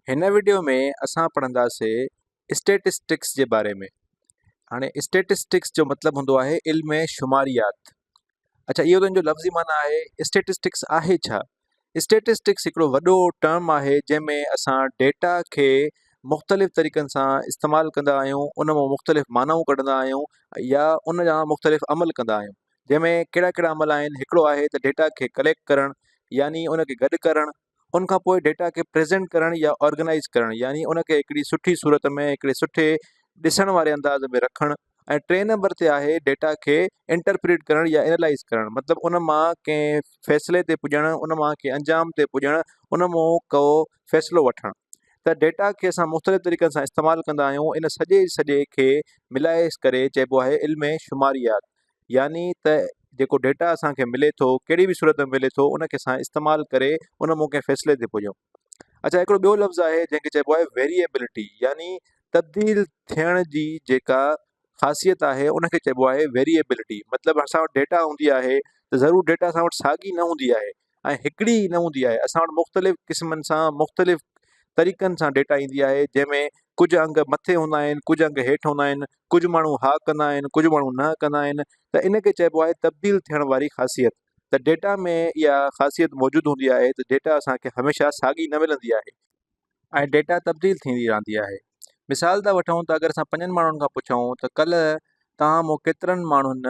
هن وڊيو ۾ اسان پڙهنداسي اسٽيٽسٽڪس جي باري ۾. هاڻي اسٽيٽسٽڪس جو مطلب هوندو آهي علم شماريات. اڇا اهو ته ان جو لفظي معنيٰ آهي. اسٽيٽسٽڪس آهي ڇا؟ اسٽيٽسٽڪس هڪڙو وڏو ٽرم آهي جنهن ۾ اسان ڊيٽا کي مختلف طريقن سان استعمال ڪندا آهيون، ان مان مختلف معنائون ڪڍندا آهيون يا ان جا مختلف عمل ڪندا آهيون. جنهن ۾ ڪهڙا ڪهڙا عمل آهن؟ هڪڙو آهي ته ڊيٽا کي ڪليڪٽ ڪرڻ يعني ان کي گڏ ڪرڻ، ان کان پوء ڊيٽا کي پريزنٽ ڪرڻ يا آرگنائيز ڪرڻ يعني ان کي هڪڙي سٺي صورت ۾ هڪڙي سٺي ڏسڻ واري انداز ۾ رکڻ ۽ ٽئين نمبر تي آهي ڊيٽا کي انٽرپريٽ ڪرڻ يا اينالائيز ڪرڻ مطلب ان مان ڪنهن فيصلي تي پڄڻ، ان مان ڪنهن انجام تي پڄڻ، ان مان ڪو فيصلو وٺڻ. ته ڊيٽا کي اسان مختلف طريقن سان استعمال ڪندا آهيون. ان سڄي سڄي کي ملائي ڪري چئبو آهي علم شماريات. يعني ته جيڪو ڊيٽا اسان کي ملي ٿو ڪهڙي به صورت ۾ ملي ٿو ان کي اسان استعمال ڪري ان مون ڪنهن فيصلي تي پڄون. اڇا هڪڙو ٻيو لفظ آهي جنهن کي چئبو آهي ويريئبلٽي يعني تبديل ٿيڻ جي جيڪا خاصيت آهي ان کي چئبو آهي ويريئبلٽي. مطلب اسان وٽ ڊيٽا هوندي آهي ته ضرور ڊيٽا اسان وٽ ساڳي نه هوندي آهي ۽ هڪڙي ئي نه هوندي آهي. اسان وٽ مختلف قسمن سان مختلف طريقن سان ڊيٽا ايندي آهي جنهن ۾ ڪجهه انگ مٿي هوندا آهن، ڪجهه انگ هيٺ هوندا آهن، ڪجهه ماڻهو ها ڪندا آهن، ڪجهه ماڻهو نه ڪندا آهن ته ان کي چئبو آهي تبديل ٿيڻ واري خاصيت. ته ڊيٽا ۾ اها خاصيت موجود هوندي آهي ته ڊيٽا اسان کي هميشه ساڳي نه ملندي آهي ۽ ڊيٽا تبديل ٿيندي رهندي آهي. مثال ٿا وٺون ته اگر اسان پنجن ماڻهن کان پڇون ته ڪلهه توهان مون ڪيترن ماڻهن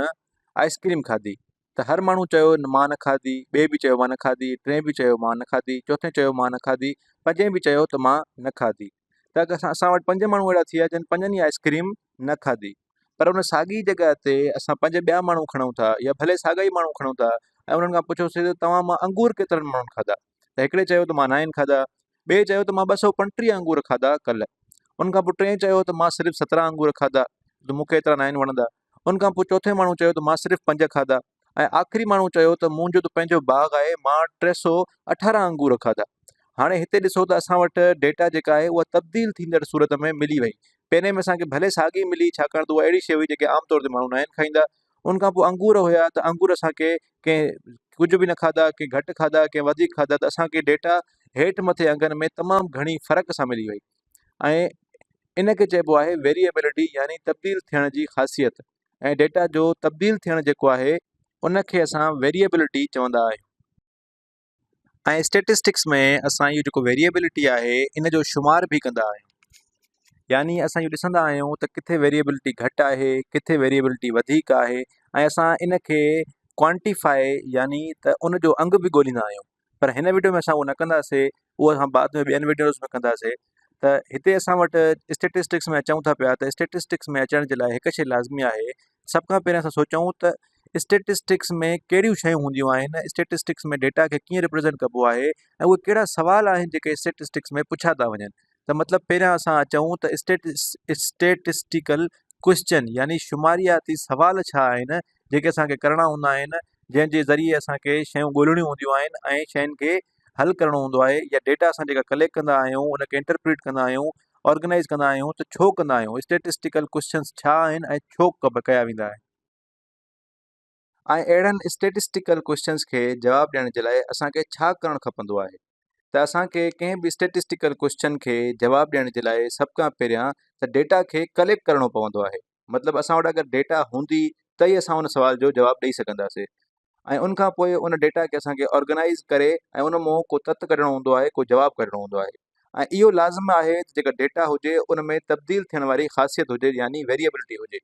آئس ڪريم کاڌي؟ ته هر ماڻهو چيو مان نه کاڌي، ٻئي به چيو مان نه کاڌي، ٽئين به چيو مان نه کاڌي، چوٿين چيو مان نه کاڌي، پنجين به چيو ته مان نه کاڌي. ته اگر اسان وٽ پنج ماڻهو اهڙا ٿي ويا جن پنجن ئي آئس ڪريم نه کاڌي. پر ان ساڳي جڳهه تي اسان پنج ٻيا ماڻهو کڻون ٿا يا ڀلي ساڳا ئي ماڻهو کڻون ٿا ۽ انهن کان پڇيوسين ته توهان مان انگور ڪيترن ماڻهن کاڌا؟ ته هڪڙي چيو ته مان ناهن کاڌا، ٻئي چيو ته مان 235 انگور کاڌا ڪلهه. ان کان پوء ٽئين چيو ته مان صرف 17 انگور کاڌا ته مون کي ايترا ناهن وڻندا. ان کان پوء چوٿين ماڻهو چيو ته مان صرف پنج کاڌا ۽ آخري ماڻهو چيو ته منهنجو ته پنهنجو باغ آهي مان 318 انگور کاڌا. هاڻي هتي ڏسو ته اسان وٽ ڊيٽا جيڪا آهي اها تبديل ٿيندڙ صورت ۾ ملي وئي. پهرين ۾ اسان کي ڀلي ساڳي ملي ڇاڪاڻ ته اها اهڙي شيء هئي جيڪي عام طور تي ماڻهو ناهن کائيندا. ان کان پوء انگور هيا ته انگور اسان کي ڪنهن ڪجهه به نه کاڌا، ڪنهن گهٽ کاڌا، ڪنهن وڌيڪ کاڌا ته اسان کي ڊيٽا هيٺ مٿي انگن ۾ تمام گهڻي فرق سان ملي وئي ۽ ان کي چئبو آهي ويريئبلٽي يعني تبديل ٿيڻ جي خاصيت ۽ ڊيٽا جو تبديل ٿيڻ جيڪو آهي ان کي اسان ويريئبلٽي چوندا آهيون. ۽ اسٽيٽسٽڪس ۾ اسان اهو جيڪو ويريئبلٽي آهي ان جو شمار به ڪندا آهيون يعني اسان اهو ڏسندا آهيون ته ڪٿي ويريئبلٽي گهٽ آهي ڪٿي ويريئبلٽي وڌيڪ آهي ۽ اسان ان کي ڪوانٽيفائي يعني ته ان جو انگ به ڳوليندا آهيون. پر هن وڊيو ۾ اسان اهو نه ڪنداسي اهو اسان بعد ۾ ٻين وڊيوز ۾ ڪنداسي ته هتي اسان وٽ اسٽيٽسٽڪس ۾ اچون ٿا پيا ته اسٽيٽسٽڪس ۾ اچڻ جي لاء هڪ شي لازمي آهي. سڀ کان پهرين اسان سوچون ته اسٽيٽسٽڪس ۾ ڪهڙيون شيون هونديون آهن، اسٽيٽسٽڪس ۾ ڊيٽا کي ڪيئن ريپريزنٽ ڪبو آهي ۽ اهي ڪهڙا سوال آهن جيڪي اسٽيٽسٽڪس ۾ پڇيا ٿا وڃن. ته مطلب پهريان اسان اچون ته اسٽيٽسٽيڪل ڪوئسچن يعني شمارياتي سوال ڇا آهن جيڪي اسان کي ڪرڻا هوندا آهن، جنهن جي ذريعي اسان کي شيون ڳولڻيون هونديون آهن ۽ شين کي حل ڪرڻو هوندو آهي يا ڊيٽا اسان جيڪا ڪليڪٽ ڪندا آهيون ان کي انٽرپريٽ ڪندا آهيون، آرگنائيز ڪندا آهيون ته ڇو ڪندا آهيون، اسٽيٽسٽيڪل ڪوئسچنس ڇا آهن ۽ ڇو ڪيا ويندا آهن. ۽ اهڙن اسٽيٽسٽيڪل ڪوئسچنس کي جواب ڏيڻ جي لاء اسان کي ڇا ڪرڻ کپندو آهي ته اسان کي ڪنهن به اسٽيٽسٽيڪل ڪوئسچن کي جواب ڏيڻ جي لاء سڀ کان پهريان ته ڊيٽا کي ڪليڪٽ ڪرڻو پوندو آهي. مطلب اسان وٽ اگر ڊيٽا هوندي ته ئي اسان ان سوال جو جواب ڏئي سگهنداسي ۽ ان کان پوء ان ڊيٽا کي اسان کي آرگنائيز ڪري ۽ ان مون ڪو تت ڪڍڻو هوندو آهي، ڪو جواب ڪڍڻو هوندو آهي ۽ اهو لازم آهي ته جيڪا ڊيٽا هجي ان ۾ تبديل ٿيڻ واري خاصيت هجي يعني ويريئبلٽي هجي.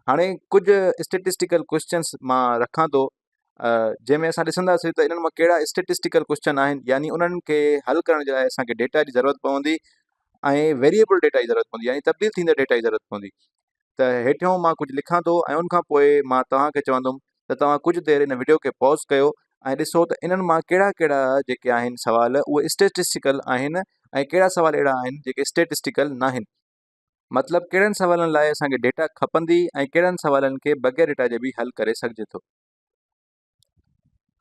هاڻي ڪجهه اسٽيٽسٽيڪل ڪوئسچنس مان رکان ٿو جنهن ۾ اسان ڏسنداسين ته انهن مان ڪهڙا اسٽيٽسٽيڪل ڪوئسچن آهن يعني انهن کي حل ڪرڻ جي لاء اسان کي ڊيٽا جي ضرورت پوندي ۽ ويريبل ڊيٽا جي ضرورت پوندي يعني تبديل ٿيندڙ ڊيٽا جي ضرورت پوندي. ته هيٺيون مان ڪجهه لکان ٿو ۽ ان کان پوء مان توهان کي چوندم ته توهان ڪجهه دير ان وڊيو کي پاز ڪيو ۽ ڏسو ته انهن مان ڪهڙا ڪهڙا جيڪي آهن سوال اهي اسٽيٽسٽيڪل آهن ۽ ڪهڙا سوال اهڙا آهن جيڪي اسٽيٽسٽيڪل ناهن. مطلب ڪهڙن سوالن لاء اسان کي ڊيٽا کپندي ۽ ڪهڙن سوالن کي بغير ڊيٽا جي به حل ڪري سگهجي ٿو.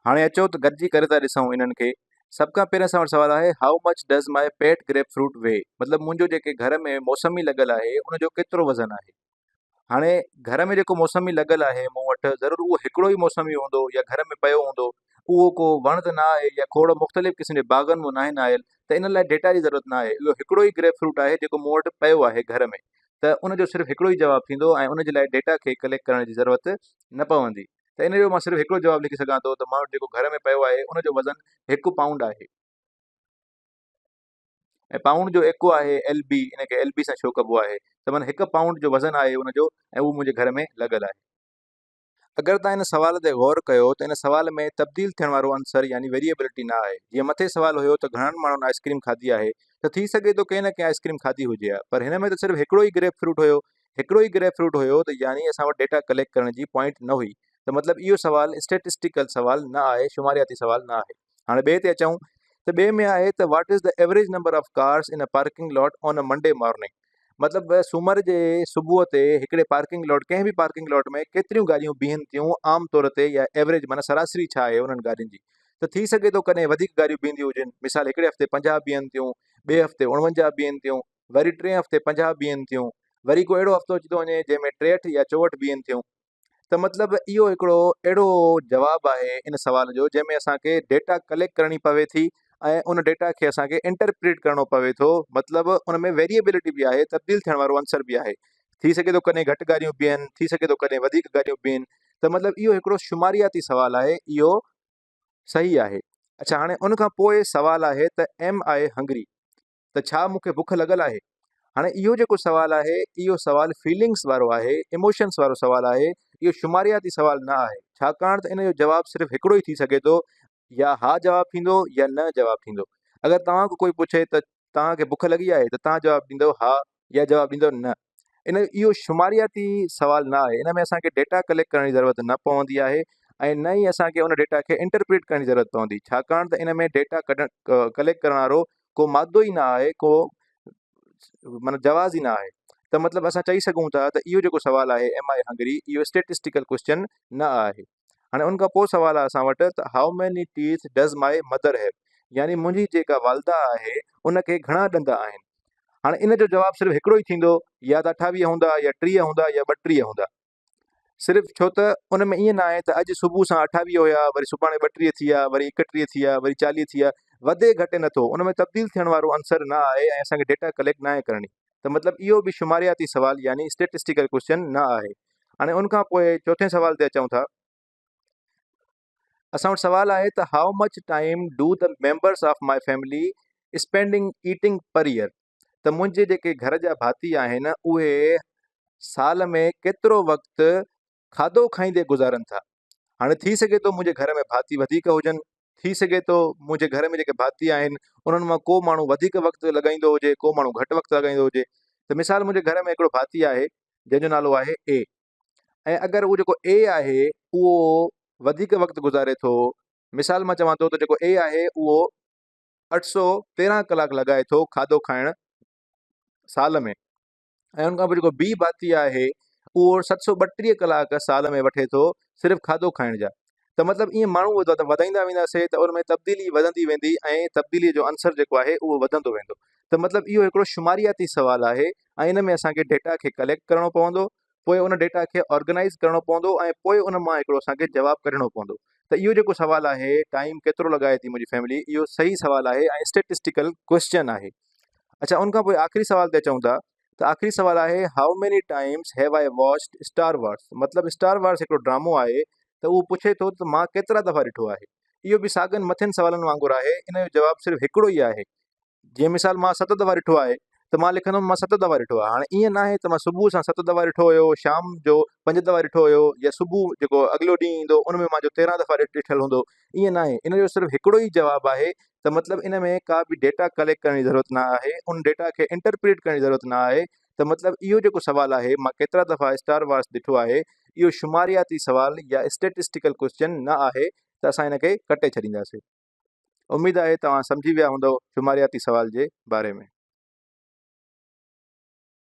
هاڻي اچو ته گڏجي ڪري ٿا ڏسون انهن کي. سڀ کان پهريان اسان وٽ سوال آهي How much does my pet grapefruit weigh؟ مطلب منهنجو جيڪي گهر ۾ موسمي لڳل آهي ان جو ڪيترو وزن آهي. هاڻي گهر ۾ جيڪو موسمي لڳل آهي مون وٽ ضرور اهو هڪڙو ئي موسمي هوندو يا گهر ۾ پيو هوندو، اهو ڪو وڻ ته نه آهي يا کوڙ مختلف قسم جي باغن مان ناهن آيل. ته ان لاء ڊيٽا جي ضرورت نه آهي اهو هڪڙو ئي گريپ فروٽ آهي جيڪو مون وٽ پيو آهي گهر ۾ ته ان جو صرف هڪڙو ئي جواب ٿيندو ۽ ان جي لاء ڊيٽا کي ڪليڪٽ ڪرڻ جي ضرورت نه پوندي ته ان جو مان صرف هڪڙو جواب لکي سگهان ٿو ته مان وٽ جيڪو گهر ۾ پيو آهي ان جو وزن هڪ پائونڊ آهي ۽ پائونڊ جو ايڪو آهي ايل بي ان کي ايل بي سان شو ڪبو آهي ته معنيٰ هڪ پائونڊ جو وزن آهي ان جو ۽ اهو منهنجي گهر ۾ لڳل آهي. اگر توهان ان سوال تي غور ڪيو ته ان سوال ۾ تبديل ٿيڻ وارو عنصر يعني ويريئبلٽي نه آهي. جيئن مٿي سوال هيو ته گهڻن ماڻهن آئس ڪريم کاڌي آهي ته ٿي سگهي ٿو ڪنهن نه ڪنهن آئس ڪريم کاڌي هجي ها پر هن ۾ ته صرف هڪڙو ئي گريپ فروٽ هيو هڪڙو ئي گريپ فروٽ هيو ته يعني اسان وٽ ڊيٽا ڪليڪٽ ڪرڻ جي پوائنٽ نه هئي ته مطلب اهو سوال اسٽيٽسٽيڪل سوال نه آهي شمارياتي سوال نه آهي. هاڻي ٻئي تي اچون ته ٻئي ۾ آهي ته what is the average number of cars in a parking lot on a Monday morning مطلب سومر جي صبح تي هڪڙي پارڪنگ لاٽ ڪنهن به پارڪنگ لاٽ ۾ ڪيتريون گاڏيون بيهن ٿيون عام طور تي يا ايوريج معنيٰ سراسري ڇا آهي انهن گاڏين جي ته ٿي سگهي ٿو ڪڏهن وڌيڪ گاڏيون بيهنديون هجن مثال هڪڙي هفتي 50 بيهن ٿيون ٻئي هفتي 49 بيهن ٿيون وري ٽئين هفتي 50 بيهن ٿيون وري ڪو اهڙو هفتو اچي ٿو وڃي جنهن ۾ 63 يا 64 بيهن ٿيون ته مطلب اهو هڪڙو اهڙو جواب آهي ان سوال جو جنهن ۾ اسان کي ڊيٽا ڪليڪٽ ڪرڻي پوي ٿي ۽ ان ڊيٽا کي اسان کي انٽرپريٽ ڪرڻو پوي ٿو مطلب ان ۾ ويريبلٽي به آهي تبديل ٿيڻ وارو عنصر به آهي ٿي سگهي ٿو ڪڏهن گهٽ گاڏيون بيهن ٿي سگهي ٿو ڪڏهن وڌيڪ گاڏيون بيهن ته مطلب اهو هڪڙو شمارياتي سوال آهي اهو صحيح آهي اڇا هاڻي ان کان پوء سوال آهي ته ايم I هنگري ته ڇا مون کي بک لڳل آهي؟ هاڻي اهو جيڪو سوال آهي اهو سوال فيلنگس وارو آهي، ايموشنس وارو سوال آهي، اهو شمارياتي سوال نه آهي، ڇاڪاڻ ته ان جو جواب صرف هڪڙو ئي ٿي سگهي ٿو يا ها جواب ٿيندو يا نه جواب ٿيندو. اگر توهان کان ڪوئي پڇي ته توهان کي بک لڳي آهي ته توهان جواب ڏيندؤ ها يا جواب ڏيندؤ نه. ان اهو شمارياتي سوال نه آهي ان ۾ اسان کي ڊيٽا ڪليڪٽ ڪرڻ جي ضرورت نه پوندي آهي ۽ نه ئي اسان کي ان ڊيٽا کي انٽرپريٽ ڪرڻ جي ضرورت پوندي ڇاڪاڻ ته ان ۾ ڊيٽا ڪڍڻ ڪليڪٽ ڪرڻ وارو ڪو مادو ئي نه آهي ڪو معنيٰ جواز ئي نه آهي ته مطلب اسان چئي سگهون ٿا ته اهو جيڪو سوال آهي ايم I هنگري اهو اسٽيٽسٽيڪل ڪوشچن نه آهي هاڻي ان کان پوء سوال آهي اسان وٽ ته how many teeth does my mother have يعني منهنجي جيڪا والده آهي ان کي گهڻا ڏند آهن هاڻي ان جو جواب صرف هڪڙو ئي ٿيندو يا ته 28 هوندا يا 30 هوندا يا 32 هوندا صرف ڇو ته ان ۾ ائين نه آهي ته اڄ صبح سان 28 هيا وري سڀاڻي 32 ٿي ويا وري 31 ٿي ويا وري 40 ٿي ويا وڌي گهٽي نٿو ان ۾ تبديل ٿيڻ وارو عنصر نه آهي ۽ اسان کي ڊيٽا ڪليڪٽ ناهي ڪرڻي ته مطلب اهو به شمارياتي سوال يعني اسٽيٽسٽيڪل ڪوشچن نه آهي هاڻي ان کان پوء چوٿين سوال تي اچون ٿا اسان وٽ سوال آهي ته how much time do the members of my family spending eating per year ته منهنجي جيڪي گهر جا ڀاتي آهن اهي سال ۾ ڪيترو وقت کاڌو کائيندي گذارن ٿا هاڻي ٿي سگهي ٿو منهنجي گهر ۾ ڀاتي وڌيڪ هجن ٿي سگهي ٿو منهنجي گهر ۾ جيڪي ڀاتي آهن انهن مان ڪو ماڻهو وڌيڪ وقت لڳائيندو هجي ڪو ماڻهو گهٽ وقت لڳائيندو هجي ته مثال منهنجي گهر ۾ هڪڙو ڀاتي آهي جنهن جو نالو آهي اي ۽ اگر اهو جيڪو اي آهي اهو وڌيڪ وقت گذاري ٿو مثال مان چوان ٿو ته جيڪو اي آهي اهو 813 ڪلاڪ لڳائي ٿو کاڌو کائڻ سال ۾ ۽ ان کان پوء جيڪو بي ڀاتي آهي اهو 732 ڪلاڪ سال ۾ وٺي ٿو صرف کاڌو کائڻ جا ته مطلب ائين ماڻهو وڌائيندا وينداسي ته ان ۾ تبديلي وڌندي ويندي ۽ تبديلي جو عنصر جيڪو آهي اهو وڌندو ويندو ته مطلب اهو هڪڙو شمارياتي سوال آهي ۽ ان ۾ اسان کي ڊيٽا کي ڪليڪٽ ڪرڻو پوندو پوء ان ڊيٽا کي آرگنائيز ڪرڻو پوندو ۽ پوء ان مان هڪڙو اسان کي جواب ڪڍڻو پوندو ته اهو جيڪو سوال آهي ٽائيم ڪيترو لڳائي ٿي منهنجي فيملي اهو صحيح سوال آهي ۽ اسٽيٽسٽيڪل ڪويسچن آهي اڇا ان کان پوء آخري سوال تي اچون ٿا ته آخري سوال آهي how many times have I watched Star Wars مطلب اسٽار وارس هڪڙو ڊرامو آهي ته اهو پڇي ٿو ته مان ڪيترا دفعا ڏٺو آهي اهو به ساڳن مٿين سوالن وانگر آهي ان جو جواب صرف هڪڙو ئي آهي جيئن مثال مان ست دفعا ڏٺو آهي ته مان لکندم مان ست دفعا ڏٺو آهي هاڻي ائين ناهي ته مان صبح سان ست دفعا ڏٺو هيو شام جو پنج دفعا ڏٺو هيو يا صبح جيڪو اڳلو ڏينهن ايندو ان ۾ مان جو 13 دفعا ڏٺل هوندو ائين ناهي ان جو صرف هڪڙو ئي جواب آهي ته مطلب ان ۾ ڪا به ڊيٽا ڪليڪٽ ڪرڻ جي ضرورت نه آهي ان ڊيٽا کي انٽرپريٽ ڪرڻ جي ضرورت نه آهي ته مطلب اهو جيڪو سوال آهي مان ڪيترا دفعا اسٽار وارس ڏٺو آهي اهو شمارياتي سوال يا اسٽيٽسٽيڪل ڪوشچن نه آهي ته اسان ان کي ڪٽي ڇڏينداسين اميد آهي توهان سمجهي ويا هوندؤ شمارياتي سوال جي باري ۾.